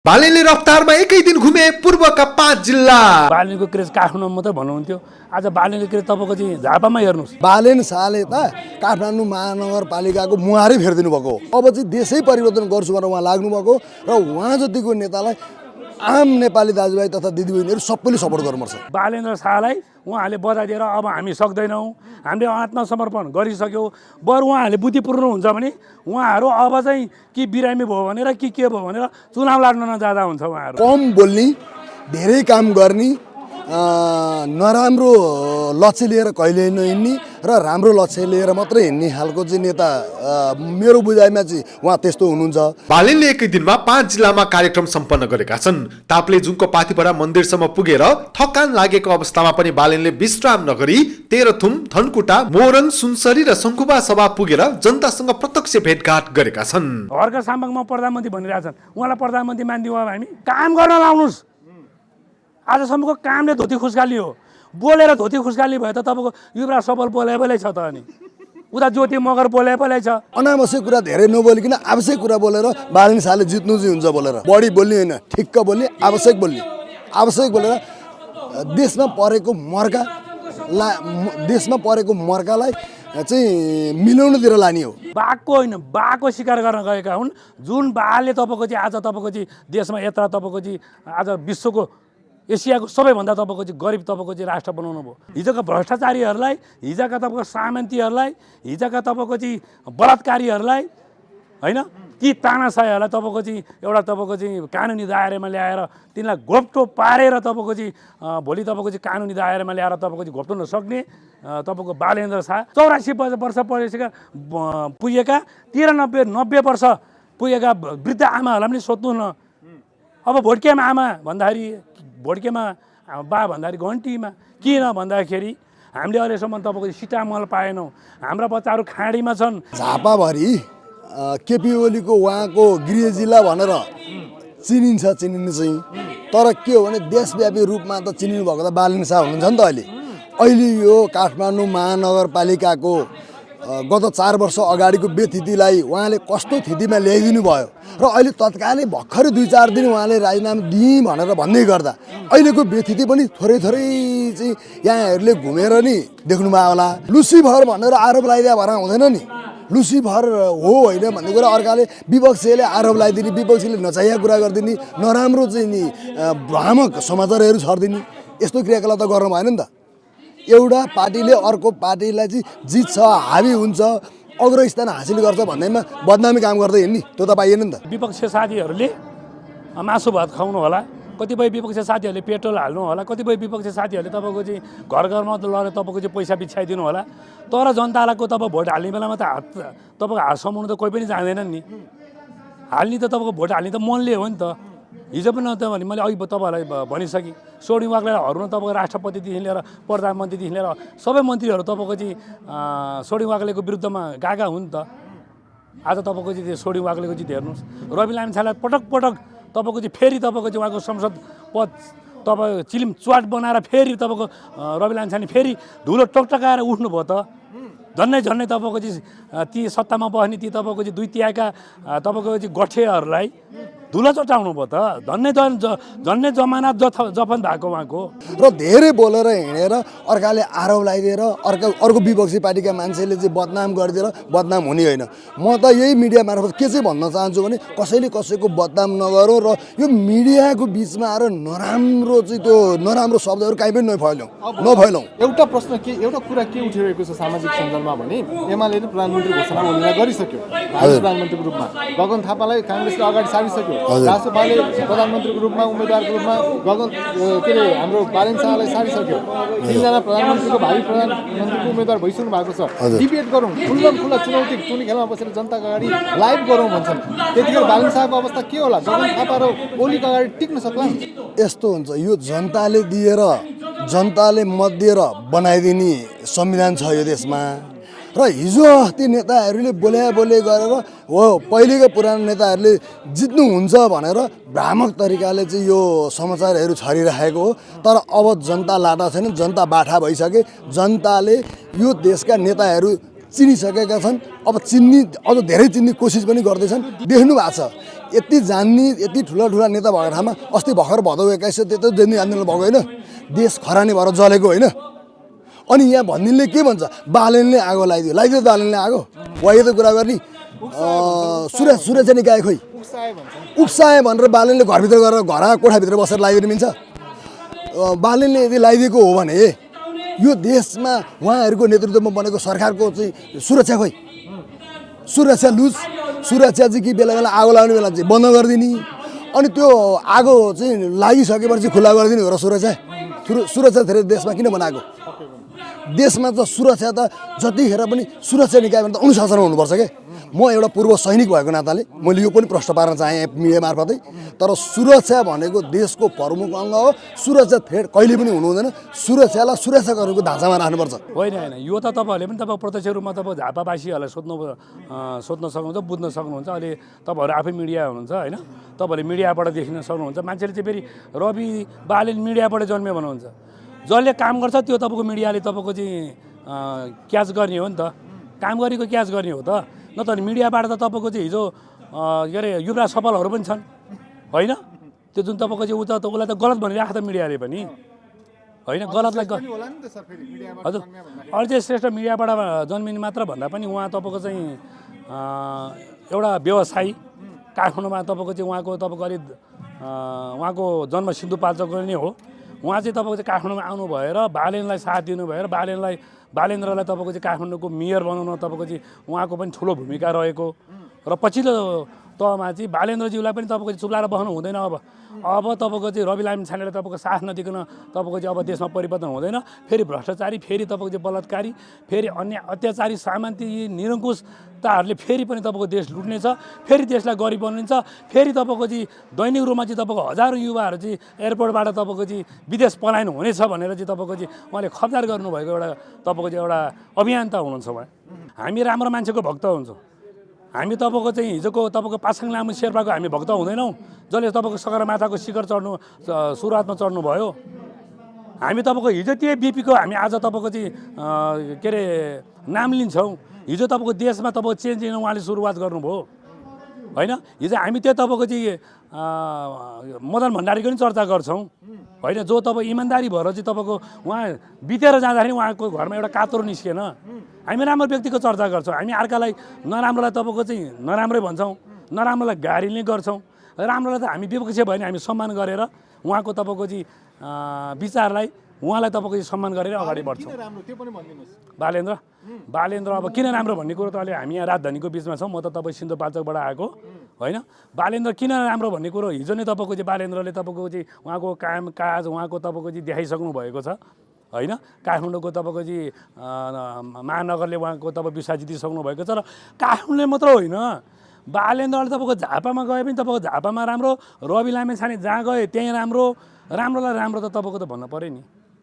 बालेनले रफ्तारमा एकै दिन घुमे पूर्वका 5 जिल्ला। बालेनको क्रेज काठमाडौँ मात्रै भन्नुहुन्थ्यो, आज बालेनको क्रेज तपाईँको चाहिँ झापामा हेर्नुहोस्। बालेन शाहले त काठमाडौँ महानगरपालिकाको मुहारै फेरिदिनु भएको हो। अब चाहिँ देशै परिवर्तन गर्छु भनेर उहाँ लाग्नुभएको र उहाँ जतिको नेतालाई आम नेपाली दाजुभाइ तथा दिदीबहिनीहरू सबैले सपोर्ट गर्नुपर्छ। बालेन्द्र शाहलाई उहाँहरूले बजाइदिएर अब हामी सक्दैनौँ, हामीले आत्मसमर्पण गरिसक्यौँ, बरु उहाँहरूले बुद्धि पुर्नुहुन्छ भने उहाँहरू अब चाहिँ कि बिरामी भयो भनेर के भयो भनेर चुनाव लड्न नजाँदा हुन्छ। उहाँहरू कम बोल्ने, धेरै काम गर्ने, नराम्रो लक्ष्य लिएर कहिले नहिँड्ने र राम्रो लक्ष्य लिएर मात्रै हिँड्ने खालको चाहिँ नेता मेरो बुझाइमा चाहिँ उहाँ त्यस्तो हुनुहुन्छ। बालेनले एकै दिनमा 5 जिल्लामा कार्यक्रम सम्पन्न गरेका छन्। ताप्लेजुङको पाथिभरा मन्दिरसम्म पुगेर थकान लागेको अवस्थामा पनि बालेनले विश्राम नगरी तेह्रथुम, धनकुटा, मोरङ, सुनसरी र शङ्खुबा सभा पुगेर जनतासँग प्रत्यक्ष भेटघाट गरेका छन्। हर्क साम्बाङमा प्रधानमन्त्री भनिरहेछन्, उहाँलाई प्रधानमन्त्री मानिदिउँ। अब हामी काम गर्न लाउनुहोस्। आजसम्मको कामले धोती खुस्काली हो, बोलेर धोती खुस्काली भए त तपाईँको युवराज सबल बोले छ त, अनि उता ज्योति मगर बोले छ। अनावश्यक कुरा धेरै नबोलिकन आवश्यक कुरा बोलेर बालेन शाहले जित्नु चाहिँ हुन्छ। बोलेर बढी बोल्ने होइन, ठिक्क बोल्ने, आवश्यक बोलेर देशमा परेको मर्कालाई चाहिँ मिलाउनुतिर लाने हो। बाको होइन, बाको शिकार गर्न गएका हुन्। जुन बाले तपाईँको चाहिँ आज तपाईँको चाहिँ देशमा यत्र तपाईँको चाहिँ आज विश्वको एसियाको सबैभन्दा तपाईँको चाहिँ गरिब तपाईँको चाहिँ राष्ट्र बनाउनु भयो। हिजोका भ्रष्टाचारीहरूलाई, हिजोका तपाईँको सामन्तीहरूलाई, हिजोका तपाईँको चाहिँ बलात्कारीहरूलाई होइन, ती तानाशाहीहरूलाई तपाईँको चाहिँ एउटा तपाईँको चाहिँ कानुनी दायरामा ल्याएर तिनलाई घोप्टो पारेर तपाईँको चाहिँ भोलि तपाईँको चाहिँ कानुनी दायरामा ल्याएर तपाईँको चाहिँ घोप्टो नसक्ने तपाईँको बालेन्द्र शाह 84 वर्ष पुगेका 93-90 वर्ष पुगेका वृद्ध आमाहरूलाई पनि सोध्नु न। अब भोटकेमा आमा भन्दाखेरि, भोटकेमा बा भन्दाखेरि घन्टीमा किन भन्दाखेरि हामीले अहिलेसम्म तपाईँको सिटामल पाएनौँ, हाम्रा बच्चाहरू खाडीमा छन्। झापाभरि केपी ओलीको उहाँको गृह जिल्ला भनेर चिनिनु चाहिँ, तर के हो भने देशव्यापी रूपमा त चिनिनु भएको त बालेन शाह हुनुहुन्छ नि त। अहिले यो काठमाडौँ महानगरपालिकाको गत 4 वर्ष अगाडिको व्यथितिलाई उहाँले कस्तो स्थितिमा ल्याइदिनु भयो र अहिले तत्कालै भर्खरै 2-4 दिन उहाँले राजीनामा दिएँ भनेर भन्दै गर्दा अहिलेको व्यथिति पनि थोरै चाहिँ यहाँहरूले घुमेर नि देख्नुभयो होला। लुसिफर भनेर आरोप लगाइदिया भएर हुँदैन नि। लुसिफर हो होइन भन्ने कुरा अर्काले विपक्षीले आरोप लगाइदिने, विपक्षीले नचाहिएको कुरा गरिदिने, नराम्रो चाहिँ नि भ्रामक समाचारहरू छरिदिने, यस्तो क्रियाकलाप त गर्नु भएन नि त। एउटा पार्टीले अर्को पार्टीलाई चाहिँ जित्छ, हावी हुन्छ, अग्रस्थान हासिल गर्छ भन्दैमा बदनामी काम गर्दै हिँड्ने त्यो त पाइएन नि त। विपक्षी साथीहरूले मासु भात खुवाउनु होला, कतिपय विपक्षी साथीहरूले पेट्रोल हाल्नु होला, कतिपय विपक्षी साथीहरूले तपाईँको चाहिँ घरमा लगेर तपाईँको चाहिँ पैसा बिछाइदिनु होला। तर जनताको तपाईँ भोट हाल्ने बेलामा त तपाईँको हात समाउनु त कोही पनि जाँदैनन् नि। हाल्ने त तपाईँको भोट हाल्ने त मनले हो नि त। हिजो पनि त भने मैले अघि तपाईँहरूलाई भनिसकेँ, सोर्डिङ वाग्लेर हरुन तपाईँको राष्ट्रपतिदेखि लिएर प्रधानमन्त्रीदेखि लिएर सबै मन्त्रीहरू तपाईँको चाहिँ सोर्डिङ वाग्लेको विरुद्धमा गएका हुन् त। आज तपाईँको चाहिँ सोर्डिङ वाग्लेको जित हेर्नुहोस्। रवि लामिछानेलाई पटक तपाईँको चाहिँ फेरि तपाईँको चाहिँ उहाँको संसद पद तपाईँ चिलिम च्वाट बनाएर फेरि तपाईँको रवि लामिछाने फेरि धुलो टकटकाएर उठ्नुभयो त। झन्नै तपाईँको चाहिँ ती सत्तामा बस्ने ती तपाईँको चाहिँ 2/3 तपाईँको चाहिँ गठेहरूलाई धुलो चटाउनु भयो त। झन्नै जमाना जफन भएको उहाँको। र धेरै बोलेर हिँडेर अर्काले आरोप लगाइदिएर अर्को विपक्षी पार्टीका मान्छेले चाहिँ बदनाम गरिदिएर बदनाम हुने होइन। म त यही मिडिया मार्फत के चाहिँ भन्न चाहन्छु भने कसैले कसैको बदनाम नगरौँ र यो मिडियाको बिचमा आएर नराम्रो चाहिँ त्यो नराम्रो शब्दहरू काहीँ पनि नफैलाउँ। एउटा कुरा के उठिरहेको छ सामाजिक सञ्जालमा भने एमाले प्रधानमन्त्री घोषणा गरिसक्यो भावी प्रधानमन्त्रीको रूपमा, गगन थापालाई काङ्ग्रेसले अगाडि सारिसक्यो, रासोपाले प्रधानमन्त्रीको रूपमा उम्मेदवारको रूपमा हाम्रो बालेन शाहलाई सारिसक्यो। 3 जना प्रधानमन्त्रीको भावी प्रधानमन्त्रीको उम्मेदवार भइसक्नु भएको छ। डिबेट गरौँ, खुल्ला चुनौती टुनी खेलमा बसेर जनताको अगाडि लाइभ गरौँ भन्छन्। त्यतिखेर बालेन शाहको अवस्था के होला? गगन थापा र ओलीको अगाडि टिक्न सक्ला? यस्तो हुन्छ, यो जनताले दिएर जनताले मत दिएर बनाइदिने संविधान छ यो देशमा। र हिजो अस्ति नेताहरूले बोले गरेर हो पहिलेको पुरानो नेताहरूले जित्नुहुन्छ भनेर भ्रामक तरिकाले चाहिँ यो समाचारहरू छरिरहेको हो। तर अब जनता लाटा छैन, जनता बाठा भइसके। जनताले यो देशका नेताहरू चिनिसकेका छन्, अब अझ धेरै चिन्ने कोसिस पनि गर्दैछन्। देख्नु भएको छ यति जान्ने यति ठुला ठुला नेता भएको ठाउँमा अस्ति भर्खर भदौ 21 त्यत्रो जननी आन्दोलन भएको होइन, देश खरानी भएर जलेको होइन। अनि यहाँ भन्नेले के भन्छ, बालेनले आगो लगाइदियो बालेनले आगो वाइ त कुरा गर्ने सुरक्षा निकाय खोइ उक्साए भनेर बालेनले घरभित्र गएर कोठाभित्र बसेर लगाइदिनु मिल्छ? बालेनले यदि लगाइदिएको हो भने यो देशमा उहाँहरूको नेतृत्वमा बनेको सरकारको चाहिँ सुरक्षा खोइ? सुरक्षा लुज, सुरक्षा चाहिँ कि बेला बेला आगो लगाउने बेला चाहिँ बन्द गरिदिने, अनि त्यो आगो चाहिँ लागिसकेपछि खुल्ला गरिदिने हो र सुरक्षा धेरै देशमा किन बनाएको? देशमा त सुरक्षा त जतिखेर पनि सुरक्षा निकाय भने त अनुशासन हुनुपर्छ क्या। म एउटा पूर्व सैनिक भएको नाताले मैले यो पनि प्रश्न पार्न चाहेँ मिडिया मार्फतै, तर सुरक्षा भनेको देशको प्रमुख अङ्ग हो। सुरक्षा थ्रेड कहिले पनि हुनु हुँदैन, सुरक्षालाई सुरक्षा गर्नुको ढाँचामा राख्नुपर्छ। होइन यो त तपाईँहरूले पनि तपाईँ प्रत्यक्ष रूपमा तपाईँ झापावासीहरूलाई सोध्न सक्नुहुन्छ, बुझ्न सक्नुहुन्छ। अहिले तपाईँहरू आफै मिडिया हुनुहुन्छ होइन, तपाईँहरूले मिडियाबाट देखिन सक्नुहुन्छ। मान्छेले चाहिँ फेरि रवि बालेन मिडियाबाट जन्म्यो भन्नुहुन्छ, जसले काम गर्छ त्यो तपाईँको मिडियाले तपाईँको चाहिँ क्याच गर्ने हो नि त, काम गरेको क्याच गर्ने हो त। न त मिडियाबाट त तपाईँको चाहिँ हिजो के अरे युवराज सफलहरू पनि छन् होइन, त्यो जुन तपाईँको चाहिँ उता त उसलाई त गलत भनिरहेको त मिडियाले पनि होइन, गलतलाई हजुर। अझै श्रेष्ठ मिडियाबाट जन्मिने मात्र भन्दा पनि उहाँ तपाईँको चाहिँ एउटा व्यवसायी काठमाडौँमा तपाईँको चाहिँ तपाईँको अलि उहाँको जन्म सिन्धुपाल्चोक नै हो। उहाँ चाहिँ तपाईँको चाहिँ काठमाडौँमा आउनु भएर बालेनलाई साथ दिनु भएर बालेन्द्रलाई तपाईँको चाहिँ काठमाडौँको मेयर बनाउन तपाईँको चाहिँ उहाँको पनि ठुलो भूमिका रहेको र पछिल्लो तहमा चाहिँ बालेन्द्रज्यूलाई पनि तपाईँको चाहिँ चुप्लाएर बस्नु हुँदैन। अब तपाईँको चाहिँ रवि लामिछानेले तपाईँको साथ नदिकन तपाईँको चाहिँ अब देशमा परिवर्तन हुँदैन। फेरि भ्रष्टाचारी, फेरि तपाईँको चाहिँ बलात्कारी, फेरि अन्य अत्याचारी सामन्ती निरङ्कुशताहरूले फेरि पनि तपाईँको देश लुट्नेछ, फेरि देशलाई गरिब बनिन्छ। फेरि तपाईँको चाहिँ दैनिक रूपमा चाहिँ तपाईँको हजारौँ युवाहरू चाहिँ एयरपोर्टबाट तपाईँको चाहिँ विदेश पलायन हुनेछ भनेर चाहिँ तपाईँको चाहिँ उहाँले खबरदार गर्नुभएको एउटा तपाईँको चाहिँ एउटा अभियन्ता हुनुहुन्छ उहाँ। हामी राम्रो मान्छेको भक्त हुन्छौँ। हामी तपाईँको चाहिँ हिजोको तपाईँको पासाङ लामु शेर्पाको हामी भक्त हुँदैनौँ, जसले तपाईँको सगरमाथाको शिखर चढ्नु सुरुवातमा चढ्नुभयो। हामी तपाईँको हिजो त्यही बिपीको हामी आज तपाईँको चाहिँ के अरे नाम लिन्छौँ। हिजो तपाईँको देशमा तपाईँको चेन्ज लिन उहाँले सुरुवात गर्नुभयो होइन। हिजो हामी त्यो तपाईँको चाहिँ मदन भण्डारीको पनि चर्चा गर्छौँ होइन, जो तपाईँ इमान्दारी भएर चाहिँ तपाईँको उहाँ बितेर जाँदाखेरि उहाँको घरमा एउटा कात्रो निस्किएन। हामी राम्रो व्यक्तिको चर्चा गर्छौँ, हामी अर्कालाई नराम्रोलाई तपाईँको चाहिँ नराम्रै भन्छौँ, नराम्रोलाई गाली नै गर्छौँ, राम्रोलाई त हामी विपक्ष भयो भने हामी सम्मान गरेर उहाँको तपाईँको चाहिँ विचारलाई उहाँलाई तपाईँको चाहिँ सम्मान गरेर अगाडि बढ्छौँ। बालेन्द्र अब किन राम्रो भन्ने कुरो त अहिले हामी यहाँ राजधानीको बिचमा छौँ, म त तपाईँ सिन्धुपाल्चोकबाट आएको होइन। बालेन्द्र किन राम्रो भन्ने कुरो हिजो नै तपाईँको चाहिँ बालेन्द्रले तपाईँको चाहिँ उहाँको काम काज उहाँको तपाईँको चाहिँ देखाइसक्नु भएको छ होइन। काठमाडौँको तपाईँको चाहिँ महानगरले उहाँको तपाईँ विश्वास जितिसक्नु भएको छ। र काठमाडौँले मात्र होइन, बालेन्द्रले तपाईँको झापामा गए पनि तपाईँको झापामा राम्रो, रवि लामिछाने जहाँ गए त्यहीँ राम्रो, राम्रोलाई राम्रो त तपाईँको त भन्नु पऱ्यो नि।